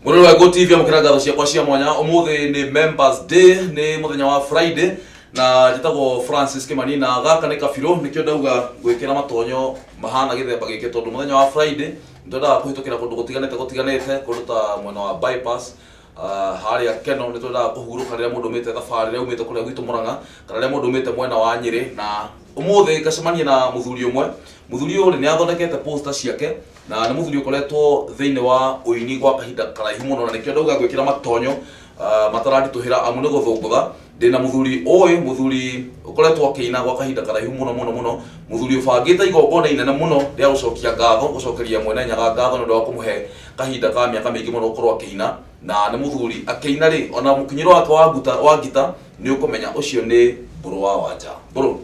Mũrori wa Go TV, amũkĩra ngatho ciakwa cia mwanya. Ũmũthĩ nĩ Members Day, nĩ mũthenya wa Friday, na njĩtagwo Francis Kimani, na gaka nĩ kabirũ. Nĩkĩo ndauga gwĩkĩra matonyo mahana gĩthemba gĩkĩ, tondũ mũthenya wa Friday nĩtwendaga kũhĩtũkĩra kũndũ gũtiganĩte gũtiganĩte, kũndũ ta mwena wa bypass, harĩa Keno. Nĩ twendaga kũhurũka rĩrĩa mũndũ umĩte thabarĩ, rĩrĩa umĩte kũrĩa gwitũ Mũrang'a, kana rĩrĩa mũndũ umĩte mwena wa Nyĩrĩ. Na ũmũthĩ ngacemania na mũthuri ũmwe. Mũthuri ũyũ rĩ, nĩ athondekete poster ciake, na nĩ mũthuri ũkoretwo thĩinĩ wa ũini gwa kahinda karaihu mũno, na nĩkĩo ndauga gwĩkĩra matonyo mataranditũhĩra, amu nĩ gũthũngũtha. Ndĩna mũthuri ũĩ, mũthuri ũkoretwo akĩina gwa kahinda karaihu mũno mũno mũno, mũthuri ũbangĩte igongona inene mũno rĩa gũcokia ngatho, gũcokeria Mwene Nyaga ngatho nĩ ũndũ wa kũmũhe kahinda ka mĩaka mĩingĩ mũno gũkorwo akĩina. Na nĩ mũthuri akĩina rĩ, ona mũkinyĩro wake wa nguta wa ngita nĩ ũkũmenya ũcio nĩ Mbũrũ wa Wanja. Mbũrũ.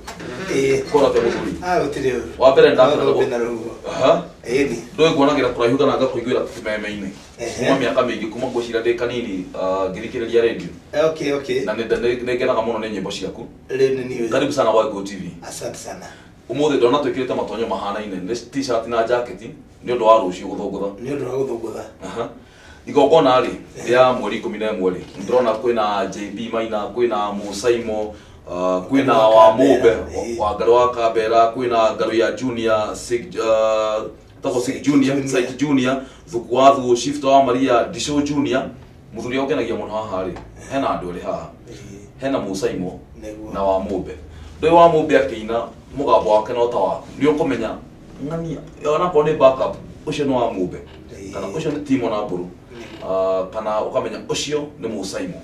Ĩĩ. Kora atĩa, mũthuri? Ah, gũtirĩ ũru. Wa mbere ndakena. No thũmbĩ na rũhuho. Aha. Ĩni. Ndũĩ kuonagĩra kũraihu kana ngakũiguĩra kĩmeme-inĩ kuma mĩaka mĩingĩ, kuma ngwĩciria ndĩ kanini, ngĩthikĩrĩria radio. Na nĩ ngenaga mũno nĩ nyĩmbo ciaku. Rĩu nĩ niĩ ũyũ. Karibu sana gwa Go TV. Asante sana. Ũmũthĩ ndona twĩkĩrĩte matonyo mahanaine, nĩ t-shirt na jacket, nĩ ũndũ wa rũciũ gũthũngũtha. Nĩ ũndũ wa gũthũngũtha. Aha. Igongona rĩ rĩa mweri 11 rĩ, ndĩrona kwĩna JB Maina, kwĩna Musaimo, kwĩna Ngarũ wa wa Mũmbe. Kambera, ĩĩ. Wa Ngarũ wa Kambera, kwĩna Ngarũ ya Junior Sig, tagwo Sig Junior. Junior. Sig Junior, Thuku wa Thuo, Shift wa Maria, Disho Junior. Mũthuri ũrĩa ũkenagia mũno haha rĩ, hena andũ erĩ haha. Hena Musaimo na wa Mũmbe. Ndũĩ wa Mũmbe akĩina, mũgambo wake no ta waku, nĩ ũkũmenya ng'ania onakorwo nĩ backup, ũcio nĩ wa Mũmbe kana ũcio nĩ Timo na Mbũrũ. Kana ũkamenya ũcio nĩ Mũsaimo.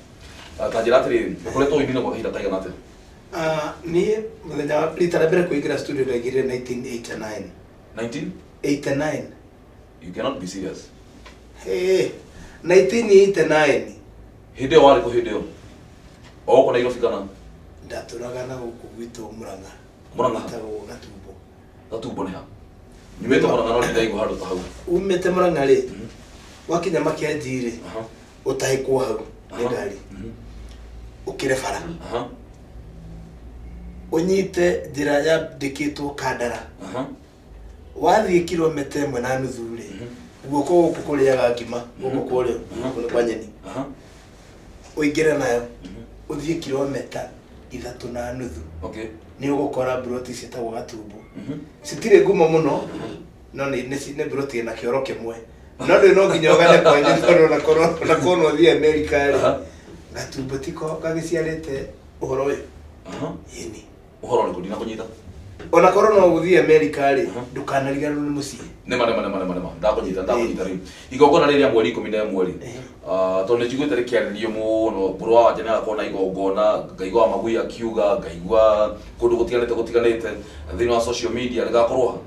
Ta njĩra atĩrĩrĩ, ũkoretwo ũinine gwa kahinda kaigana atĩa? Ah, niĩ mũthenya wa rita rĩa mbere kũingĩra studio ndaingĩrire 1989. 19 89. You cannot be serious. Hey, 1989. Hĩndĩ ĩyo warĩ kũ hĩndĩ ĩyo? O gũkũ Nairobi kana? Ndatũraga na gũkũ gwitũ Mũrang'a. Mũrang'a? Gwĩtagwo Gatumbo. Gatumbo nĩ ha? Nyumĩte Mũrang'a no ndiraigua handũ ta hau. Umĩte Mũrang'a rĩ, wakinya Makenji rĩ, ũtahĩkwo hau nĩ ngari, ũkĩre bara, ũnyite njĩra yandĩkĩtwo Kandara. Wathiĩ kilomita 1.5 rĩ, guoko gũkũ kũrĩaga ngima, gũkũ kwa ũrĩo, gũkũ nĩ kwa nyeni. Ũingĩre nayo, ũthiĩ kilomita 3.5, nĩ ũgũkora mburoti ciĩtagwo Gatumbo. Citirĩ ngumo mũno, no nĩ mburoti ĩna kĩoro kĩmwe. No ndũĩ no nginya ũgane kwanyu, tondũ onakorwo no ũthiĩ Amerika rĩ, Gatumbo tiko gagĩciarĩte ũhoro ũyũ. Ĩni. Ũhoro ũrĩkũ? Ndinakũnyita. Onakorwo no ũthiĩ Amerika rĩ, ndũkanariganĩrwo nĩ mũciĩ. Nĩma, nĩma, nĩma, nĩma, nĩma, ndakũnyita, ndakũnyita. Rĩu igongona rĩrĩ rĩa mweri 11 rĩ, tondũ nĩ njiguĩte rĩkĩarĩrio mũno, Mbũrũ wa Wanja nĩ agakorwo na igongona, ngaigua wa Magui akiuga, ngaigua kũndũ gũtiganĩte gũtiganĩte thĩinĩ wa social media. Rĩgakorwo ha?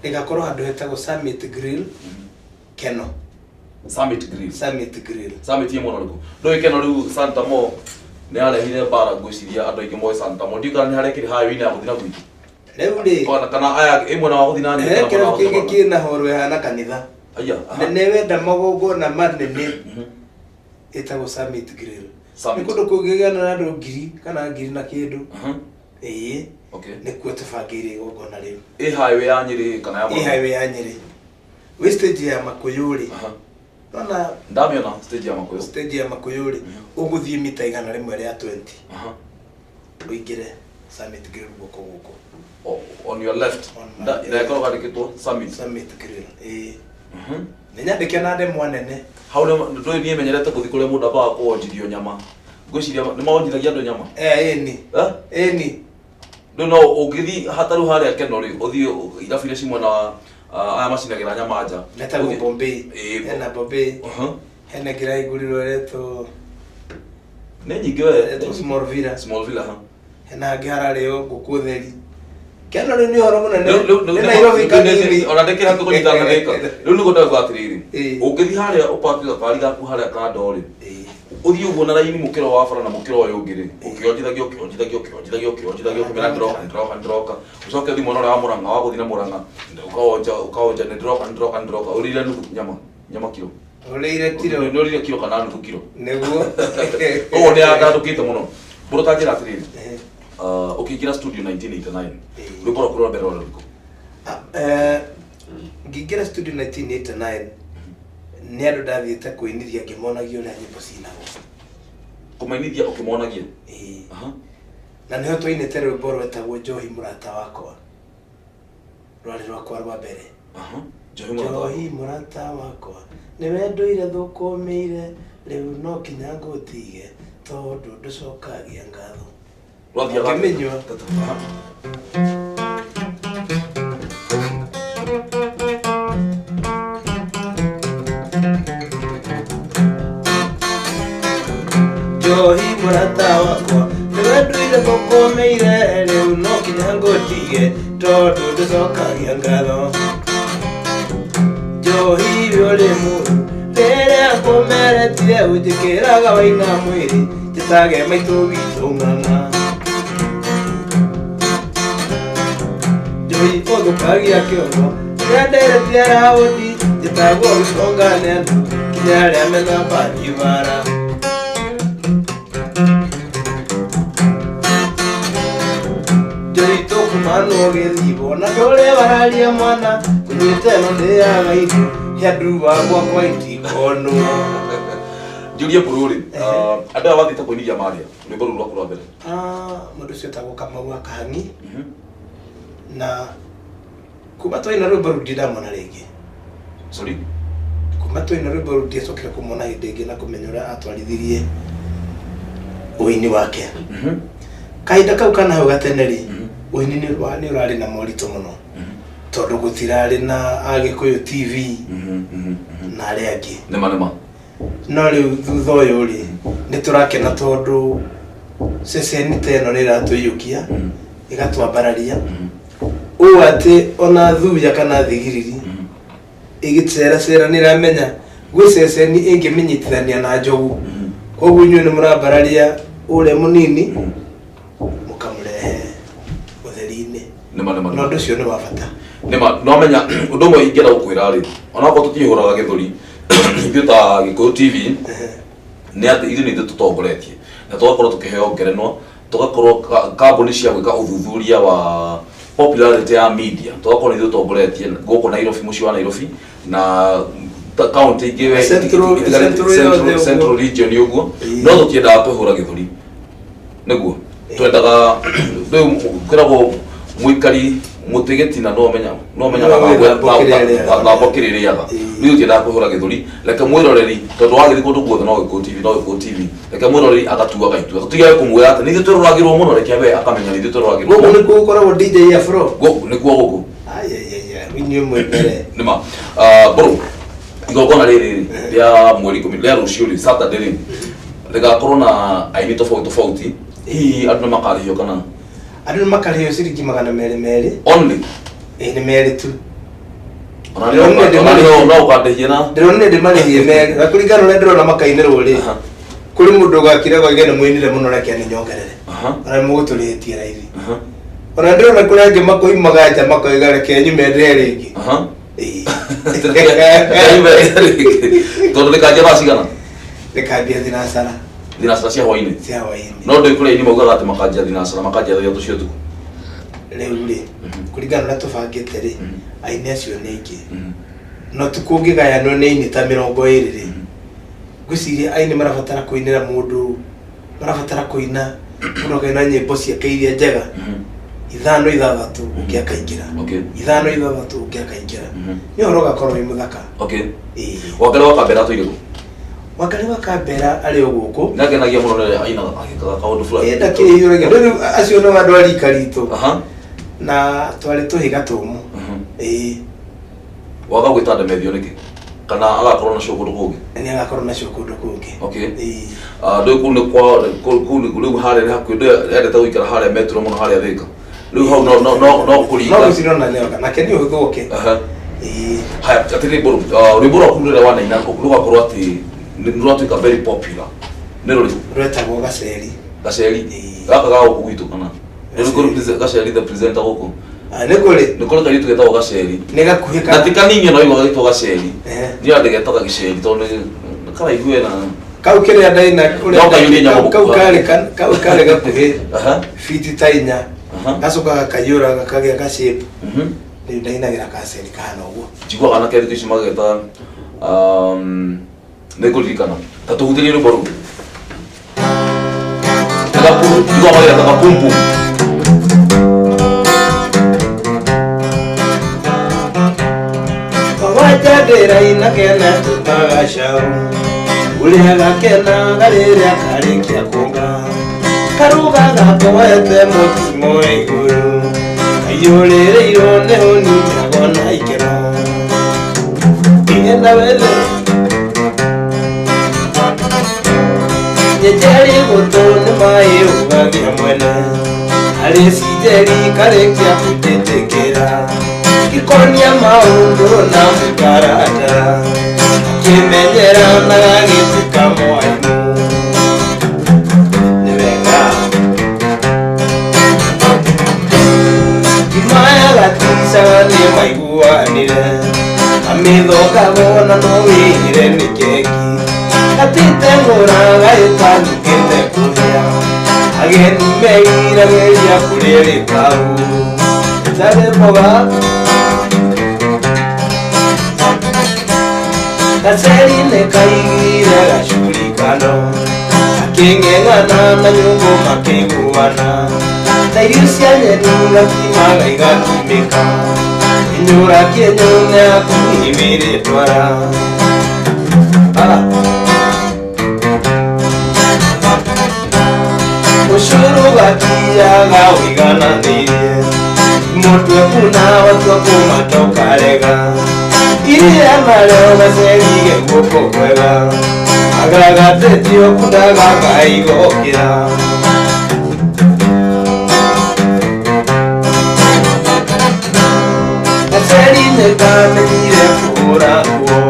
Rĩgakorwo handũ hetagwo Summit Grill, Keno. Summit Grill? Summit Grill. Summit ĩ mwena ũrĩkũ? Ndũĩ Keno rĩu Santa Mo nĩ yarehire mbara. Ngwĩciria andũ aingĩ moĩ Santa Mo. Ndiũ kana nĩ harĩa kĩrĩ highway-inĩ ya gũthiĩ na gwitũ. Rĩu rĩ, kana aya ĩ mwena wa gũthiĩ na Nyĩrĩ he kana mwena kĩrabu wa gũthiĩ kĩngĩ na kĩna horo ĩhana kanitha. Aya, aha. Na nĩ wenda magongona manene, ĩtagwo Summit Grill. Nĩ Summit. kũndũ kũngĩgĩa na andũ ngiri kana ngiri na kĩndũ. Ĩĩ. Nĩkuo tũbangĩire igongona rĩu. Ĩ highway ya Nyĩrĩ kana ya Ĩ Mũrang'a? highway ya Nyĩrĩ, wĩ stage ya Makũyũ rĩ. Nona? Ndamĩona stage ya Makũyũ. Stage ya Makũyũ rĩ, ũgũthiĩ mita 120, ũingĩre Summit Grill guoko gũkũ. On your left. On my Na ĩkorwo gandĩkĩtwo Summit. Summit Grill, ĩĩ. Nĩ nyandĩke na ndemwa nene. Hau ndũĩ niĩ menyerete gũthiĩ kũrĩa mũndũ ambaga kũonjithio nyama. Ngwĩciria nĩ maonjithagia andũ nyama. Eh, ĩni. Eh? Ĩni. Rĩu no ũngĩthiĩ hatarĩ harĩa Keno rĩ, ũthiĩ irabu iria ci mwena wa aya macinagĩra nyama nja. Metagwo Bombay. Ĩĩ. Hena Bombay. Hena ĩngĩ ĩrahingũrirwo ĩretwo Nĩ nyingĩ we. ĩretwo Small Villa. Small Villa, ha. Hena hangĩ hararĩo ngũkũ theri. Keno rĩu nĩ ũhoro mũnene. Rĩu Nĩ Nairobi kanini. Ona ndĩkĩrĩ hakuhĩ kũnyitana na Thika. Rĩu nĩguo ndauga atĩrĩrĩ, ũngĩthiĩ harĩa ũpaki gakari gaku harĩa kando rĩ, ũthiĩ ũguo na raini mũkĩra wa bara na mũkĩra ũyũ ũngĩ rĩ, ũkĩonjithagia, ũkĩonjithagia, ũkĩonjithagia, ũkĩonjithagia, ũkĩmera ndĩroka, ndĩroka, ndĩroka, ũcoke ũthiĩ mwena ũrĩa wa Mũrang'a, wa gũthiĩ na Mũrang'a, ũkaonja, ũkaonja, nĩ ndĩroka, nĩ ndĩroka, nĩ ndĩroka, ũrĩire nuthu nyama, nyama kiro. Ũrĩire kiro. Nĩ ũrĩire kiro kana nuthu kiro. Nĩguo. Ũguo nĩ yandandũkĩte mũno. Mbũrũ, ta njĩra atĩrĩrĩ, ũkĩingĩra studio 1989, rwĩmbo rwaku rwa mbere rwarĩ rũrĩkũ? Ah, ngĩingĩra studio 1989 Nĩ andũ ndathiĩte kũinithia ngĩmonagia ũrĩa nyĩmbo cinagwo. Kũmainithia ũkĩmonagia? Ĩĩ. Na nĩho twainĩte rwĩmbo rwetagwo Njohi Mũrata Wakwa, rwarĩ rwakwa rwa mbere. Aha. Njohi Mũrata Wakwa. Njohi mũrata wakwa, nĩwe ndũire thũkũmĩire, rĩu no nginya ngũtige tondũ ndũcokagia ngatho. Rwathiaga atĩa? Ũngĩmĩnyua. Aha. Njohi mũrata wakwa, nĩwe ndũire ngũkũmĩire, rĩu no nginya ngũtige tondũ ndũcokagia ngatho. Njohi ũrĩ mũru, rĩrĩa ngũmeretie ũnjĩkĩraga waina mwĩrĩ, njĩtage maitũ witũ ng'ang'a. Njohi ũthũkagia kĩongo, rĩrĩa nderetie raũndi, njĩtagwo gĩtonga nĩ andũ, nginya arĩa mena mbathi bara. Njohi tũkumanwo gĩthibo, na ndũrĩ wararia mwana, kũnyuĩte ĩno ndĩaga irio, he andũ gwakwa itikonwo. Njũrie mbũrũ rĩ, andũ aya wathiĩte kũinithia marĩa rwĩmbo rũu rwaku rwa mbere? Mũndũ ũcio etagwo Kamau wa Kahangi, na kuma twaina rwĩmbo rũu ndinamona rĩngĩ. Sorry? Kuma twaina rwĩmbo rũu ndiacokire kũmona hĩndĩ ĩngĩ na kũmenya ũrĩa atwarithirie ũini wake. Kahinda kau kana hau gatene rĩ, ũini nĩ ũrarĩ na moritũ mũno, tondũ gũtirarĩ na Agĩkũyũ TV na arĩa angĩ. Nĩma nĩma. No rĩu thutha ũyũ rĩ, nĩ tũrakena tondũ ceceni ta ĩno nĩ ĩratũiyũkia, ĩgatwambararia, ũũ atĩ ona thuya kana thigiriri ĩgĩceracera nĩ ĩramenya gwĩ ceceni ĩngĩmĩnyitithania na njogu. Koguo inyuĩ nĩ mũrambararia ũrĩa mũnini mũkamũrehe ũtheri-inĩ. Nĩma nĩma. Na ũndũ ũcio nĩ wa bata. Nĩma, no menya ũndũ ũmwe ingĩenda gũkwĩra rĩ, onakorwo tũtiĩhũraga gĩthũri ithuĩ ta Gĩkũyũ TV, nĩ atĩ ithuĩ nĩ ithuĩ tũtongoretie na tũgakorwo tũkĩheo ngerenwa, tũgakorwo kambuni cia gwĩka ũthuthuria wa popularity ya media, tũgakorwo nĩ ithuĩ tũtongoretie gũkũ Nairobi, mũciĩ wa Nairobi na kaunti ingĩ we Central yothe ũguo. Central region ũguo. No tũtiendaga kwĩhũra gĩthũri, nĩguo twendaga rĩu kwĩragwo mũikari mũtĩ gĩtina no menya no menya No wĩra kĩrĩa arĩaga. thambo kĩrĩa ĩrĩaga. Rĩu tũtiendaga kwĩhũra gĩthũri, reke mwĩroreri, tondũ wagĩthiĩ kũndũ guothe no Gĩkũyũ TV, no Gĩkũyũ TV, reke mwĩroreri agatuaga itua, tũtigage kũmwĩra atĩ nĩ ithuĩ twĩroragĩrwo mũno, reke we akamenya nĩ ithuĩ twĩroragĩrwo Gũkũ mũno. nĩkuo gũkoragwo DJ Afro. Gũkũ nĩkuo gũkũ. Ayayaya, inyuĩ mwĩ mbere. Nĩma mbũrũ igongona rĩrĩ rĩa mweri 10 rĩa rũciũ rĩ, Saturday rĩ, rĩgakorwo na aini tofauti tofauti, hihi andũ nĩ makarĩhio kana? Andũ nĩ makarĩhio ciringi 200 merĩ. Only? Ĩĩ, nĩ merĩ tu. Ona nĩ no ũkandĩhie na Ndĩronire ndĩmarĩhie merĩ na kũringana na ũrĩa ndĩrona makainĩrwo rĩ, kũrĩ mũndũ ũgakira gwake nĩ mũinire mũno, reke nĩ nyongerere. Ona nĩ mũgũtũrĩhĩtie raithi. Ona ndĩrona kũrĩ angĩ makoimaga nja makoiga reke nyume ndĩhe rĩngĩ. Ĩĩ. Tondũ rĩkanjia thaa cigana? Rĩkambia thinacara. Thinacara cia hwainĩ? Cia hwainĩ. No ndĩ kũrĩ aini maugaga atĩ makanjia thinacara, makanjia thaa 3 cia ũtukũ. Rĩu rĩ, kũringana na ũrĩa tũbangĩte rĩ, aini acio nĩ aingĩ, no tukũngĩgayanwo nĩ aini ta 20 rĩ, ngwĩciria aini marabatara kũinĩra mũndũ, marabatara kũina mũndũ akaina nyĩmbo ciake iria njega ithano ithathatũ, ũngĩ akaingĩra. Ithano ithathatũ, ũngĩ akaingĩra. Nĩ ũhoro ũgakorwo wĩ mũthaka. Ĩĩ. Wangarĩ wa Kambera atũire kũ? Wangarĩ wa Kambera arĩ o gũkũ. Nĩangenagia mũno nĩ ainaga agĩkaga kaũndũ fulani. Ĩ, ndakĩhiũragia rĩu acio no andũ a rika ritũ. Na twarĩ tũhiga tũmũ. Ĩĩ. Waga gwĩta Ndemethio nĩkĩ? Kana agakorwo nacio kũndũ kũngĩ? Nĩ agakorwo nacio kũndũ kũngĩ. Ĩĩ. Ndũĩ kũu nĩ kwa kũu rĩu harĩa nĩ hakuhĩ, ndũĩ endete gũikara harĩa metro mũno harĩa Thĩka. Rĩu hau no no no no kũringa. No gũcirwo na nyoka nake nĩ ũhũthũ oke. Ĩĩ. Haya, atĩrĩrĩ Mbũrũ, rwĩmbo rwaku rũrĩa wanaina rũgakorwo atĩ nĩ rwatuĩka very popular nĩ rũrĩkũ? Rwetagwo Gaceri. Gaceri? Ĩĩ. Gaka ga gũkũ gwitũ kana? Nĩ kũrĩ Gaceri the presenter gũkũ? Ah, nĩ kũrĩ. Nĩ kũrĩ kairĩtu getagwo Gaceri. Nĩ gakuhĩ Na ti kanini ona waigua gagĩtwo Gaceri. Niĩ andĩ getaga Gĩceri tondũ nĩ karaihu wena. Kau kĩrĩa ndaina ũrĩa No kaiyũrie nyamũ kau gũkũ. kau karĩ gakuhĩ fiti ta 4. Gacoka gakaiyũra gakagĩa ga shape. Rĩu ndainagĩra Gaceri kahana ũguo. Njiguaga anake thikũ ici magĩta Nĩ ngũririkana ta tũhutĩrie rwĩmbo rũu igua magĩra kagapumpum. Wanja ndĩraina kena tũtagacaũ ũrĩa gakenaga rĩrĩa karĩkia kuonga karugaga kowete mũtimo igũrũ kaiyũrĩrĩirwo nĩ hũni njago na ikeno igenda wethe nyenjeri gũtũ nĩ maĩ ũgagia mwene harĩ cinjeri karĩkia kũnjĩtĩkĩra gĩkonia maũndũ na mũtaratara akĩmenyera na gagĩtuĩka mwarimũ nĩ wega ngima ya gaticaga nĩ maiguanire amĩthokagwo na no wĩire nĩ keki gatiteng'ũra gaĩtanukĩte kũhĩa ageni meriragĩria kũrĩa gĩkau ĩtarĩ mboga gaceri nĩ kaigire gacurikano akĩng'eng'ana na nyũngũ makĩiguana ta irio cia nyeni gakimaga igakimĩka inyũra kĩenyũ nĩ hakuhĩ twara. Ũcũrũ gatiaga ũigananĩirie mũtwe kuna watua kũmata ũkarega iria narĩo gacerige guoko kwega agagatetio kundaga kaigokĩra gaceri nĩ kamenyire kũhũra nguo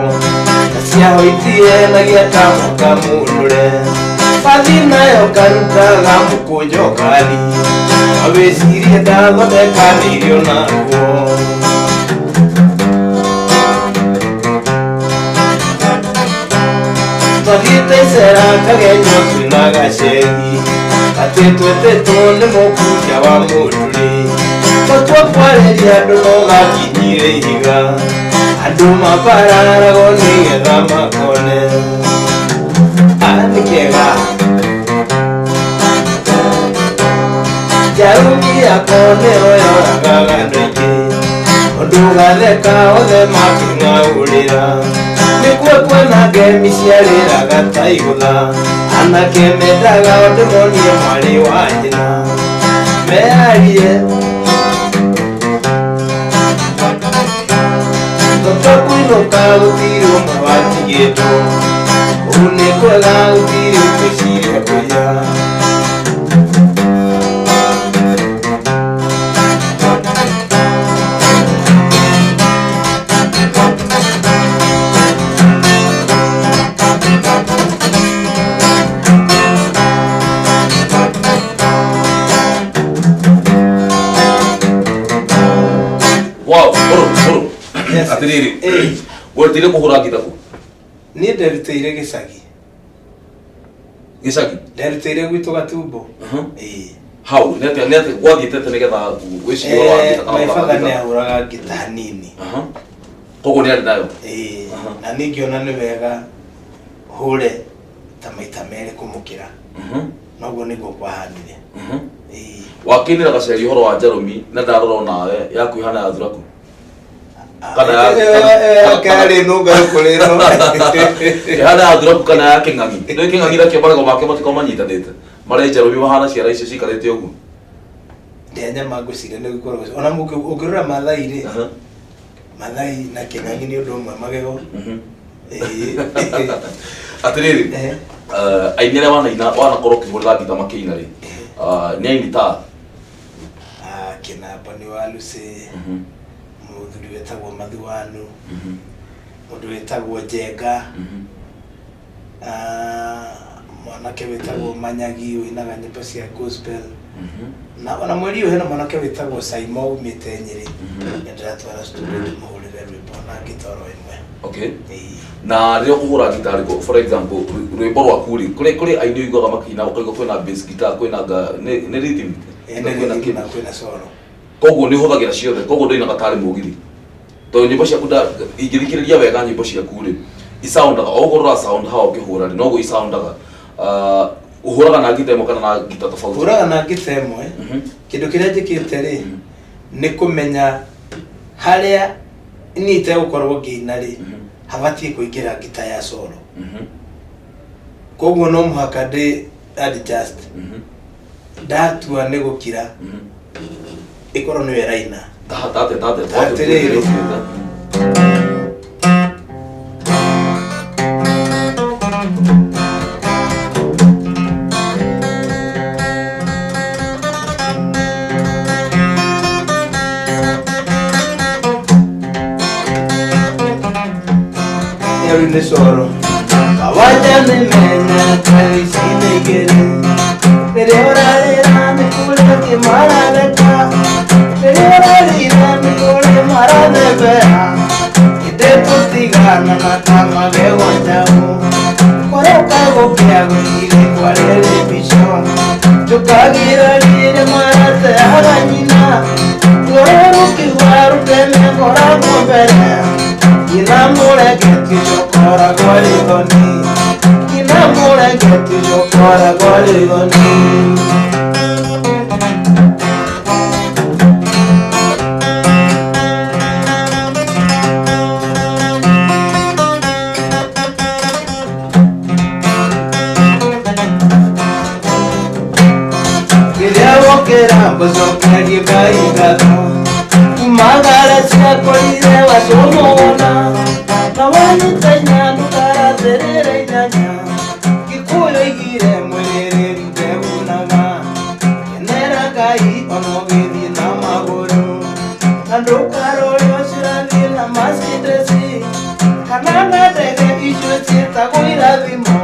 gaciahoitie na gĩatamo kamunũre bathi nayo karutaga mũkũnjo kali awĩcirie ndathondekanĩirio na nguo. Twathiĩte icera kagenyo twĩna gaceri atĩ twetĩtwo nĩ mũkunja wa mũndũrĩ twatua kwarĩria andũ no gakinyire ihiga andũ mabararagwo nĩgetha makone nĩ kĩega njarũmi yakwa nĩyo yoragaga andũ aingĩ ũndũ gatheka othe makĩng'aũrĩra nĩkuo kwĩna ngemi ciarĩraga ta igũtha anake mendaga ndĩmonie mwarĩ wa nyina mearie twatua kũinũka gũtirĩ ũmwe watigĩtwo ũũ nĩ kwega gũtirĩ ũkwĩciria kũiya. Wow, ũrũ ũrũ. Yes. Atĩrĩrĩ, Ĩĩ. werutĩire kũhũra ngita kũ? Niĩ nderutĩire gĩcagi. Gĩcagi? Nderutĩire gwitũ Gatumbo. Ĩĩ. Hau, nĩ atĩa nĩ atĩa gwathiĩte atĩa nĩgetha wĩcirie ũhoro wa ngita kana My gũthaka father nĩ ngita? ahũraga ngita hanini. Koguo nĩ arĩ nayo? Ĩĩ. Na niĩ ngĩona nĩ wega hũre ta maita merĩ kũmũkĩra. Noguo nĩguo kwahanire. Ĩĩ. Wakĩinĩra gaceri ũhoro wa njarũmi na ndarora onawe yaku ihana ya thuraku. Kana ya Karĩ nũngarũ kũrĩ ĩno. Ihana ya thuraku kana ya kĩng'ang'i. Nĩ kĩng'ang'i nakĩo magego make matikoragwo manyitanĩte. Marĩ njarũmi mahana ciara icio cikarĩte ũguo. Ndĩa nyama ngwĩciria nĩ gũkorwo ona ũngĩrora Mathai rĩ, Mathai na kĩng'ang'i nĩ ũndũ ũmwe magego. Ĩĩ. Atĩrĩrĩ, aini arĩa wanaina wanakorwo ũkĩhũrĩra ngita makĩina rĩ, nĩ aini ta? Kĩnamba nĩ wa Lucy, mũthuri wĩtagwo Mathuanu, mũndũ wĩtagwo Njenga, mwanake wĩtagwo Manyagi ũinaga nyĩmbo cia gospel. Na ona mweri ũyũ hena mwanake wĩtagwo Saimo umĩte Nyĩrĩ. Nĩ ndĩratwara studio ndĩmũhũrĩre rwĩmbo na ngita oro ĩmwe. Okay. Ĩĩ. Na rĩrĩa ũkũhũra ngita rĩ, for example, rwĩmbo rwaku rĩ, kũrĩ aini ũiguaga makĩina ũkaigua kwĩna bass guitar, kwĩna nga, nĩ rhythm? Ĩĩ, nĩ Kwĩna rhythm kĩ? na kwĩna solo. Koguo nĩ ũhũthagĩra ciothe, koguo ndũinaga tarĩ mũgithi. Tondũ nyĩmbo ciaku ingĩthikĩrĩria wega nyĩmbo ciaku rĩ, Isoundaga o ũguo ũra sound haha ũkĩhũra rĩ, noguo isoundaga. Ũhũraga na ngita ĩmwe kana na ngita tofauti? Hũraga na ngita ĩmwe. Kĩndũ kĩrĩa njĩkĩte rĩ, nĩ kũmenya harĩa niĩ itegũkorwo ngĩina rĩ, habatiĩ kũingĩra ngita ya solo. Koguo no mũhaka ndĩ adjust. Ndatua nĩ gũkira, ĩkorwo nĩyo ĩraina. Tate tate. Atĩrĩrĩ. Ĩyo rĩu nĩ coro. Kawanja nĩ menyete ici nĩ igĩrĩ. Rĩrĩa ũrarĩra nĩ kũrĩ angĩ maratheka. Rĩrĩa ũrarĩra nĩ kũrĩ marathembea. Ĩndĩ tũtigana na ta magego njaũ. Kũroka gũkĩa gũtirĩ kwarĩrĩ mbico. Njũkagĩra rĩrĩa marateaga nyina. Ruo rũkiuga rũteme ngoragwo mbere. Nyina mũrengeti ũcio ũkoragwo arĩ thoni. Nyina mũrengeti ũcio ũkoragwo arĩ thoni. Rĩrĩa wokĩra ngũcokerie Ngai ngatho. Kumagara ciakorire wacũmũna. Na wanyita inya ndũkarathĩrĩre inyanya. Gĩkũyũ oigire mwĩrĩrĩri ndegunaga. Kenera Ngai ona ũgĩthiĩ na magũrũ. Na ndũkarore ũcio ũrathiĩ na Mercedes. Kana na ndege icio ciĩtagwo irathimo.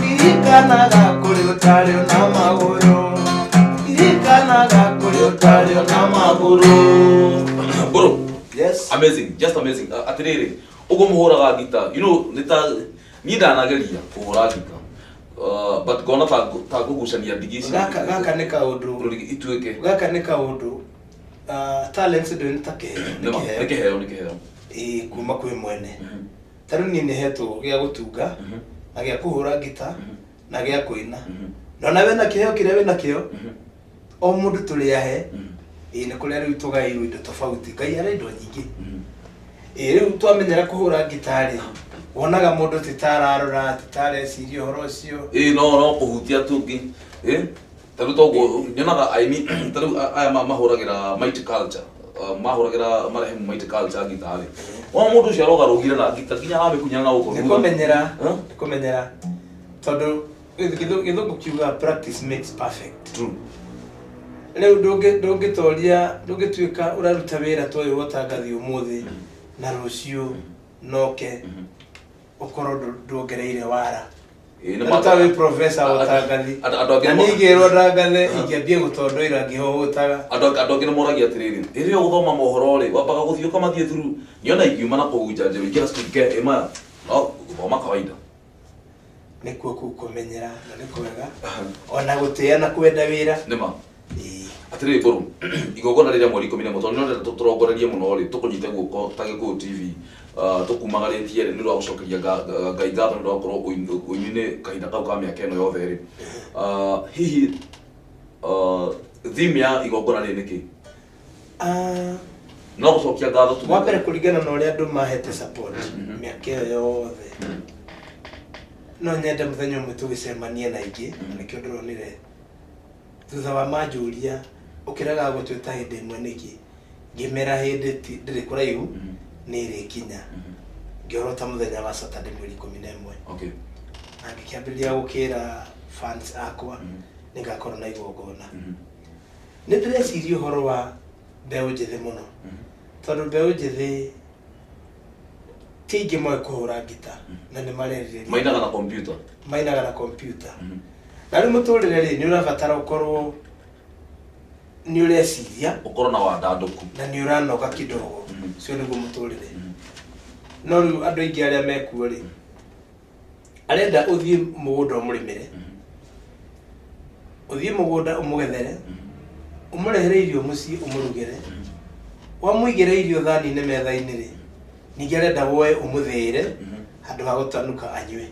Ririkanaga kũrĩ ũtarĩ na magũrũ. Ririkanaga kũrĩ ũtarĩ na magũrũ. Bro. Yes. Amazing, just amazing. Atĩrĩrĩ, ũguo mũhũraga ngita, nĩ ta niĩ ndanageria kũhũra ngita. But ngona ta ngũgucania ndigi ici. Gaka nĩ kaũndũ. Rũrigi ituĩke. Gaka nĩ kaũndũ. Talents ndũ nĩ ta kĩheo, nĩ Nĩ ma, kĩheo. nĩ kĩheo, nĩ kĩheo. Ĩĩ, kuma kwĩ mwene. Ta rĩu niĩ nĩ hetwo gĩa gũtunga, na gĩa kũhũra ngita, na gĩa kũina. Na ona wĩna kĩheo kĩrĩa wĩna kĩo, o mũndũ tũrĩ ahe, ĩĩ nĩ kũrĩa rĩu tũgaĩirwo indo tofauti. Ngai arĩ indo nyingĩ. Ĩĩ rĩu twamenyera kũhũra ngita rĩ, wonaga mũndũ ti ta ararora, ti ta areciria ũhoro ũcio. Ĩĩ, no kũhutia tu ngĩ. Ĩĩ, ta rĩu toguo nyonaga aini, ta rĩu aya mahũragĩra Mighty Culture, mahũragĩra marehemu Mighty Culture ngita rĩ. Wona mũndũ ũcio arogarũgire na ngita nginya aramĩkunyana na gũkũ Nĩ thutha. kũmenyera, Huh? nĩ kũmenyera. Tondũ gĩthũngũ kiugaga practice makes perfect. True. Rĩu ndũngĩtoria, ndũngĩtuĩka ũraruta wĩra ta ũyũ wotangathi ũmũthĩ na rũciũ noke ũkorwo nduongereire wara. Ĩĩ, nĩ Rĩu ta wĩ professor wotangathi. Andũ angĩ Na nĩ ma- niĩ ingĩrwo ndangathe ingĩambia gũtondoira ngĩhũhũtaga. Andũ angĩ nĩ moragia atĩrĩrĩ, rĩrĩa ũgũthoma mohoro rĩ, wambaga gũthiĩ ũkamathiĩ through. Niona ingiuma na kũu nja njĩra, ingĩra cukuru ke, ĩ maya, no gũthoma kawaida. Nĩkuo kũu kũmenyera na nĩ kwega. Ona gũtĩĩa na kwenda wĩra. Nĩ ma. Ĩĩ. Atĩrĩrĩ Mbũrũ, igongona rĩrĩa mweri 11, tondũ nĩ ũrenda tũrongorerie mũno rĩ, tũkũnyite guoko ta Gĩkũyũ TV, tũkumagarĩtie rĩ, nĩ ũndũ wa gũcokeria Ngai ngatho nĩ ũndũ wa gũkorwo ũini-inĩ kahinda kau ka mĩaka ĩno yothe rĩ. Hihi, theme ya igongona rĩrĩ nĩ kĩ? No gũcokia ngatho tu. Wa mbere kũringana na ũrĩa andũ mahete support mĩaka ĩyo yothe. No nyende mũthenya ũmwe tũgĩcemanie na ingĩ, na nĩkĩo ndĩronire thutha wa manjũria ũkĩrega gũtwĩta hĩndĩ ĩmwe nĩkĩ, ngĩmera hĩndĩ ndĩrĩ kũraihu nĩ ĩrĩkinya. Ngĩorota mũthenya wa Saturday mweri 11. Na ngĩkĩambĩrĩria gũkĩra fans akwa nĩngakorwo na igongona. Nĩ ndĩreciria ũhoro wa mbeũ njĩthĩ mũno. Tondũ mbeũ njĩthĩ ti aingĩ moĩ kũhũra ngita na nĩ marerirĩria. Mainaga na computer. Mainaga na computer. Na rĩu mũtũrĩre rĩ, nĩ ũrabatara ũkorwo nĩ ũreciria. Ũkorwo na wandandũku. Na nĩ ũranoga kidogo. Ũcio nĩguo mũtũrĩre. No rĩu andũ aingĩ arĩa mekuo rĩ, arenda ũthiĩ mũgũnda ũmũrĩmĩre, ũthiĩ mũgũnda ũmũgethere, ũmũrehere irio mũciĩ ũmũrugĩre, wamũigĩra irio thani-inĩ metha-inĩ rĩ, ningĩ arenda woe ũmũthĩĩre, Handũ ha gũtanuka anyue.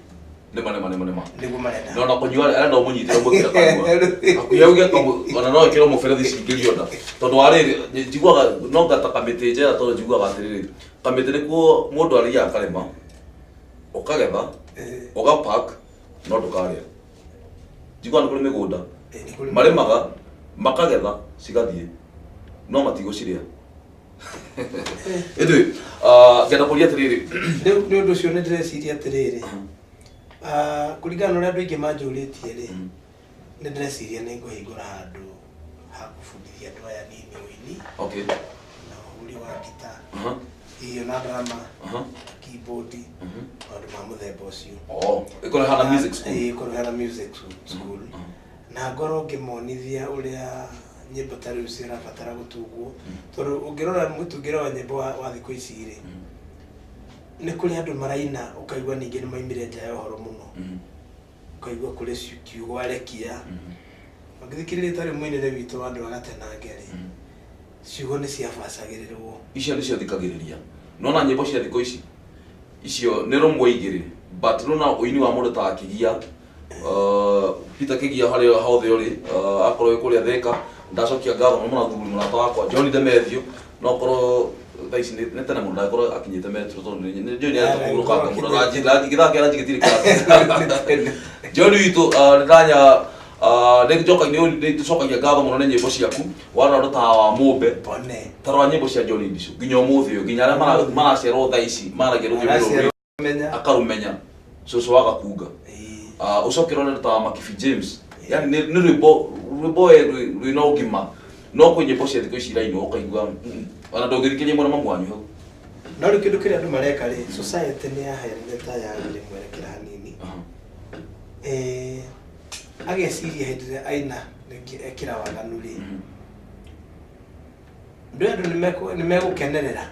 Nĩma, nĩma, nĩma, nĩma. Nĩguo marenda. No na kũnyua arenda ũmũnyitĩre ũmwĩkĩre kanua hakuhĩ auge ona no ĩkĩrwo mũberethi cingĩrio nda, tondũ wa rĩrĩ, njiguaga no ngata kamĩtĩ njera, tondũ njiguaga atĩrĩrĩ, kamĩtĩ nĩkuo mũndũ arĩaga akarĩma, ũkagetha, ũgapack, no ndũkarĩa. Njiguaga nĩ kũrĩ mĩgũnda Nĩ kũrĩ. Marĩmaga, makagetha, cigathiĩ, no matigũcirĩa. Ĩndĩ ngenda kũria atĩrĩrĩ. Rĩu nĩ ũndũ ũcio nĩ ndĩreciria atĩrĩrĩ, kũringana na ũrĩa andũ aingĩ manjũrĩtie rĩ, nĩ ndĩreciria nĩ ngũhingũra handũ ha kũbundithia andũ aya nini ũini na ũhũri wa ngita, hihi ona drama, keyboard, maũndũ ma mũthemba ũcio. Oh, ĩkorwo hana music school. Ĩĩ, ĩkorwo hana music school, na ngorwo ngĩmonithia ũrĩa nyĩmbo ta rĩu cirabatara gũtungwo, tondũ ũngĩrora mũtungĩre wa nyĩmbo wa thikũ ici rĩ, nĩ kũrĩ andũ maraina ũkaigua ningĩ nĩ maimire nja ya ũhoro mũno, ũkaigua kũrĩ kiugo arekia. Ũngĩthikĩrĩria ta rĩu mũinĩre witũ wa andũ a Gatenange rĩ, ciugo nĩ ciabacagĩrĩrwo. Icio nĩcio thikagĩrĩria. Nona nyĩmbo cia thikũ ici icio nĩ rũmwe igĩrĩ, but nona ũini wa mũndũ ta Kĩgia, Peter Kĩgia, harĩa hothe ũrĩ, akorwo wĩ kũrĩa Thĩka, ndacokia ngatho mũno mũno thuri mũrata wakwa John Demethio. No korwo thaa ici nĩ tene mũno ndagĩkorwo akinyĩte metro, tondũ nĩ njũĩ nĩ arenda kũhurũka mũno. Gĩthaa kĩa ranji gĩtirĩ kĩrathi. John witũ, nĩ ndanya nĩ njoka nĩ tũcokagia ngatho mũno nĩ nyĩmbo ciaku. Warora ũndũ ta wa Mũmbe, Bone. Ta rora nyĩmbo cia John Ndicũ nginya ũmũthĩ ũyũ, nginya arĩa maraciarwo thaa ici maragia rũthiomi rũrũ. Maraciarwo menya. Akarũmenya cũcũ wa Gakunga. Ũcoke ũrore ta wa Makibi James, yani nĩ rwĩmbo we rwĩna ũgima, no kwĩ nyĩmbo cia thikũ ici irainwo ũkaigua ona ndũngĩthikĩrĩria mwena mamu wanyu hau. No rĩu kĩndũ kĩrĩa andũ mareka rĩ, society nĩ yaheanire ta yagire mwerekera hanini. Ageciria hĩndĩ ĩrĩa aina rĩngĩ ekĩra waganu rĩ, ndũ andũ nĩ megũkenerera,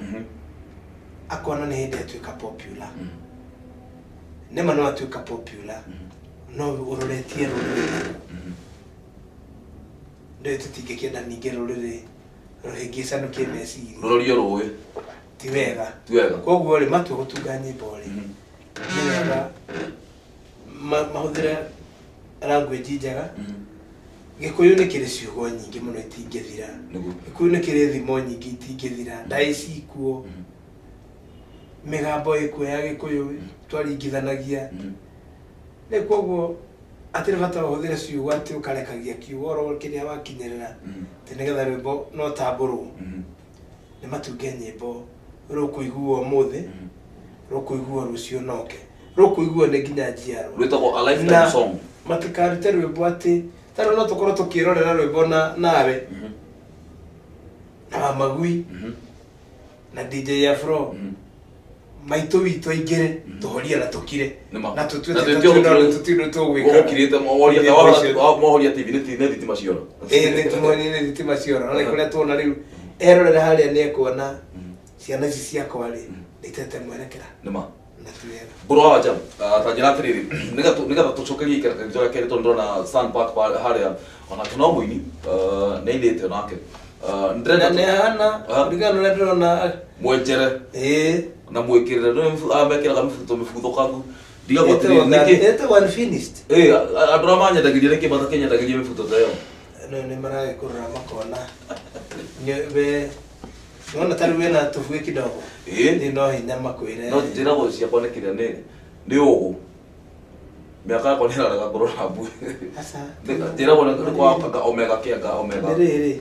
akona nĩ hĩndĩ atuĩka popular. Nĩma no atuĩka popular, no ũroretie rũrĩrĩ ndũĩ, tũtingĩkĩenda ningĩ rũrĩrĩ rũhĩngĩcanu kĩmeciria. Rũrorio rũĩ. Ti wega. Ti wega. Koguo rĩ, matua gũtunga nyĩmbo rĩ, nĩ wega mahũthĩre language njega. Gĩkũyũ nĩ kĩrĩ ciugo nyingĩ mũno itingĩthira. Gĩkũyũ nĩ kĩrĩ thimo nyingĩ itingĩthira, ndaĩ cikuo, mĩgambo ĩkuo ya Gĩkũyũ twaringithanagia. Rĩu koguo hatirĩ bata ũhũthĩre ciugo atĩ ũkarekagia kiugo oro kĩrĩa wakinyĩrĩra atĩ nĩgetha rwĩmbo no tambũrwo. Nĩ matunge nyĩmbo rũkũiguo ũmũthĩ, rũkũiguo rũciũ, noke rũkũiguo nĩ nginya njiarwa. Rwĩtagwo a lifetime Na song. Matikarute rwĩmbo atĩ tarĩu no tũkorwo tũkĩrorera rwĩmbo na nawe na wa Magui na DJ Afro, maitũ witũ aingĩre, tũhorie na tũkire. Nĩma. Na tũtue Na tũtue tũtue tũgwĩka. Ũgũkirĩte mohoria TV nĩ thitima ciora. Ĩĩ, nĩ tũmonie nĩ thitima ciora, no nĩ kũrĩa tuona rĩu erorera harĩa nĩ ekuona ciana ici ciakwa rĩ, nĩ itete mwerekera. Nĩma. Na ti wega. Mbũrũ wa wanja, ta njĩra atĩrĩrĩ, nĩgetha tũcokerie ikera gĩa kerĩ, tondũ ndĩrona Sun Park harĩa onake no mũini, nĩ ainĩte onake. Na nĩ ahana kũringana na ũrĩa ndĩrona. Mwenjere. Ĩĩ. Na mwĩkĩrĩre nĩ mekĩraga mĩbuto mĩbutho kangu ndigagwo atĩrĩrĩ, nĩkĩ Ĩtagwo unfinished. Ĩĩ, andũ arĩa manyendagĩria nĩkĩ matakĩnyendagĩria mĩbuto ta ĩyo? No nĩ maragĩkũrora makona we nĩwona ta rĩu wĩna tũbuĩ kidogo. Ĩĩ. Nĩ no hinya makwĩre. No njĩragwo ciakwa nĩ kĩrĩa nĩ ũgũ mĩaka yakwa nĩ ĩrarega kũrora mbuĩ. Aca. Njĩragwo nĩ kwa anga omega kĩanga omega. Nĩ rĩrĩ,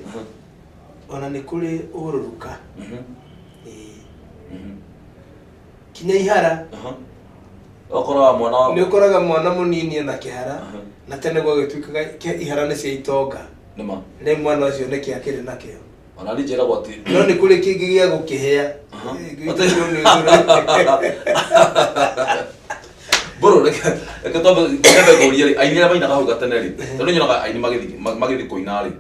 ona nĩ kũrĩ ũrũrũka. Ĩĩ. Kinya ihara. Ũkoraga mwana wa Nĩ ũkoraga mwana mũnini ena kĩhara, na tene gwagĩtuĩkaga ihara nĩ cia itonga. Nĩma. Rĩu mwana ũcio nĩkĩ akĩrĩ nakĩo? Ona niĩ njĩragwo atĩ No nĩ kũrĩ kĩngĩ gĩa gũkĩhĩa. Mbũrũ, reke twambe nyambe ngũrie rĩ, aini arĩa mainaga hau gatene rĩ, tondũ nyonaga aini magĩthiĩ kũina rĩ,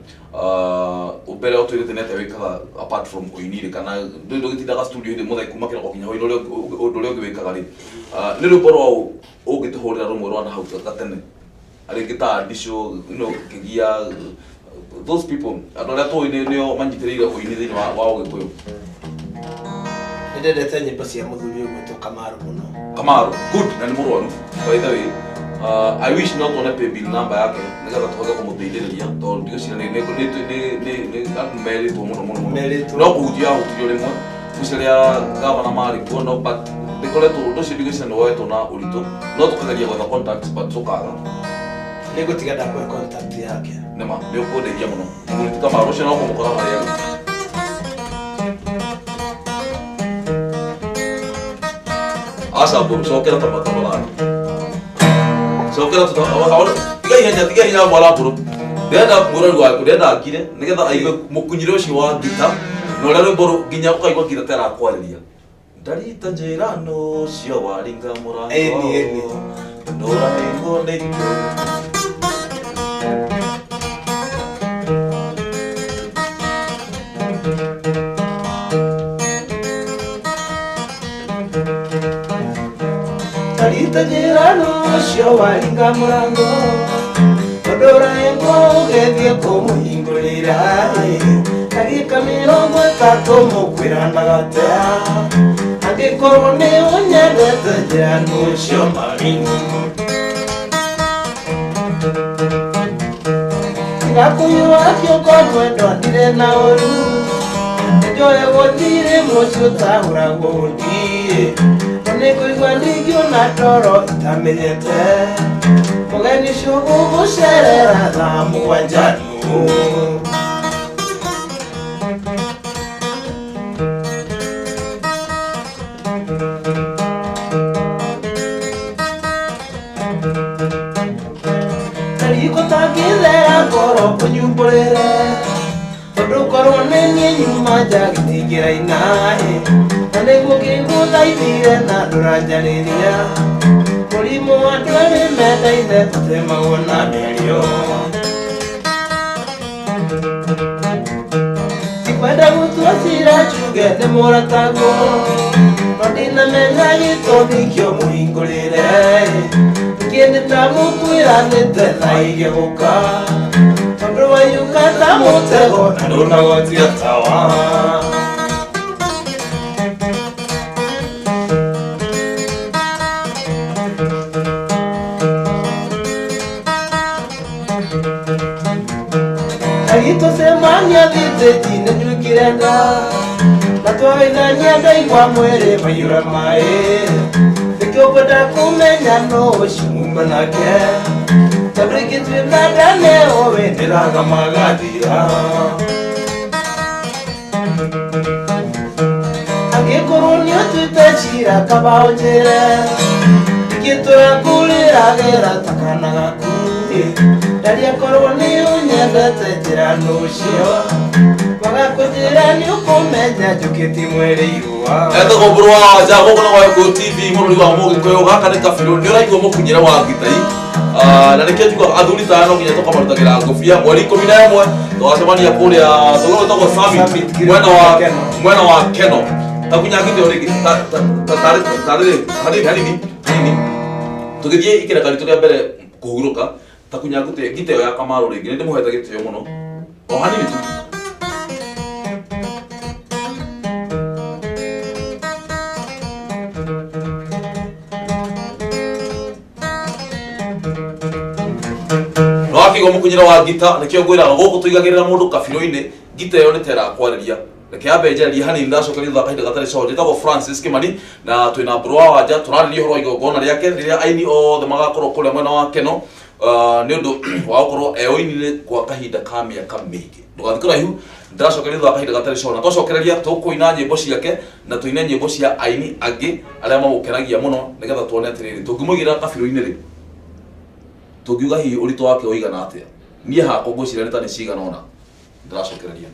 mbere ũtwĩrĩte nĩ atĩa wĩkaga apart from ũini rĩ, kana ndũgĩtindaga studio hĩndĩ mũthenya kuma kĩroko nginya hwaĩ-inĩ, ũndũ ũrĩa ũngĩ wĩkaga rĩ, nĩ rwĩmbo rwa ũ ũngĩtũhũrĩra rũmwe rwa na hau gatene, rĩngĩ ta Ndicũ, Kĩgia, those people, andũ arĩa tũĩ nĩo manyitĩrĩire ũini thĩinĩ wa Ũgĩkũyũ? Nĩ ndendete nyĩmbo cia mũthuri ũgwĩtwo Kamaru mũno. Kamaru good na nĩ mũrwaru by the way. I wish no tuone pay bill number yake nĩgetha tũhote kũmũteithĩrĩria tondũ ndigwĩciria nĩ nĩ nĩ nĩ nĩ nĩ andũ merĩtwo mũno mũno mũno. Merĩtwo. No kũhutia ahutirio rĩmwe ngwĩciria rĩrĩa gavana marĩ kuo no but ndĩkoretwo ũndũ ũcio ndigwĩciria nĩ woetwo na ũritũ no tũkageria gwetha contacts but tũkaga. Nĩ ngũtiga ndakũhe contact yake. Nĩma nĩ ũkũndeithia mũno mũthuri ti Kamaru ũcio no kũmũkora harĩa arĩ. Aca mbũrũ cokera ta tafadhali cokera tiga ihenya tiga ihenya mwara mbũrũ ndĩrenda mwĩrori waku ndĩrenda ngire nĩgetha aigue mũkunyĩre ũcio wa ngita na ũrĩa rwĩmbo nginya ũkaigua ngita ta ĩrakwarĩria ndarita njĩra nũcio waringa mũrango Ĩni, ĩni. ndũranĩirwo nĩ itũ. Tarita njĩra ũcio waringa mũrango tondũ ũrahĩngwo ũgĩthiĩ kũmũhingũrĩra ndagĩka 30 mũkwĩranaga atĩa angĩkorwo nĩ ũnyendete njĩra ũcio maringo tiga kũhiũha kĩongo mwendwa ndirĩ na ũru nĩnjoe gũtirĩ mũciĩ ũtahũragwo ndiĩ no nĩngũigua ndingĩona toro itamenyete mũgeni ũcio gũgũcerera thaa 7 nũ. Tariko tangĩthera ngoro kũnyumbũrĩre tondũ korwo nĩ niĩ nyuma nja gĩtingĩraina-ĩ na nĩguo ngĩgũthaithire na ndũranjarĩria mũrimũ wa andũ erĩ mendaine ũtemagwo na mĩario ndikwenda gũtua cira njuge nĩ mũratagwo no ndinamenya gĩtũmi kĩo mũhingũrĩre ningĩ nĩ ta mũkwĩranĩte thaige gũka tondũ waiyũka ta mũtego na ndũnagwatia tawa. Agĩtũcemania thitĩji-inĩ nduĩkire nda na twageithania ndaigua mwĩrĩ waiyũra maĩ nĩkĩo ngwenda kũmenya nũ ũcio muma nake tondũ ingĩtuĩka ndanĩũĩ ndĩraga magathira angĩkorwo nĩ ũtuĩte cira kaba ũnjĩre ingĩtũra kũrĩragĩra ta kana gaku ndaria korwo nĩ ũnyendete njĩra nũ ũcio waga kũnjĩra nĩ ũkũmenya njũkĩtie mwĩrĩ irũa. Etagwo mbũrũ wa wanja gũkũ na gwa TV mũrũri wa mũgĩkũyũ gaka nĩ kabirũ nĩ ũraigua mũkunyĩre wa ngitai na nĩkĩo njugaga athuri ta aya no nginya tũkamarutagĩra ngũbia mweri 11 tũgacemania kũrĩa thogora wĩtagwo Summit Summit, mwena wa Keno. Mwena wa Keno takunya ngita ĩyo rĩngĩ tarĩ hanini hanini hanini tũgĩthiĩ ikereka ritũ rĩa mbere kũhurũka takunya ngita ĩyo ya Kamaru rĩngĩ nĩ ndĩmũhete gĩtĩo mũno o hanini tu. Wakĩigua mũkunyĩre wa ngita nĩkĩo ngwĩraga gũkũ tũigagĩrĩra mũndũ kabirũ-inĩ ngita ĩyo nĩ ta ĩrakwarĩria reke yambe njarĩrie hanini ndacokeria thutha kahinda gatarĩ coho. Njĩtagwo Francis Kimani na twĩna Mbũrũ wa Wanja tũrarĩria ũhoro wa igongona rĩake rĩrĩa aini othe magakorwo kũrĩa mwena wa Keno nĩ ũndũ wa gũkorwo e ũini-inĩ kwa kahinda ka mĩaka mĩingĩ. Ndũgathiĩ kũraihu ndĩracokeria thutha kahinda gatarĩ coho na twacokereria tũkũina nyĩmbo ciake na tũine nyĩmbo cia aini angĩ arĩa mamũkenagia mũno nĩgetha tuone atĩrĩrĩ tũngĩmũigĩrĩra kabirũ-inĩ rĩ tũngiuga hihi ũritũ wake ũigana atĩa niĩ hakwa ngwĩciria nĩ ta nĩ cigana ũna ndĩracokereria.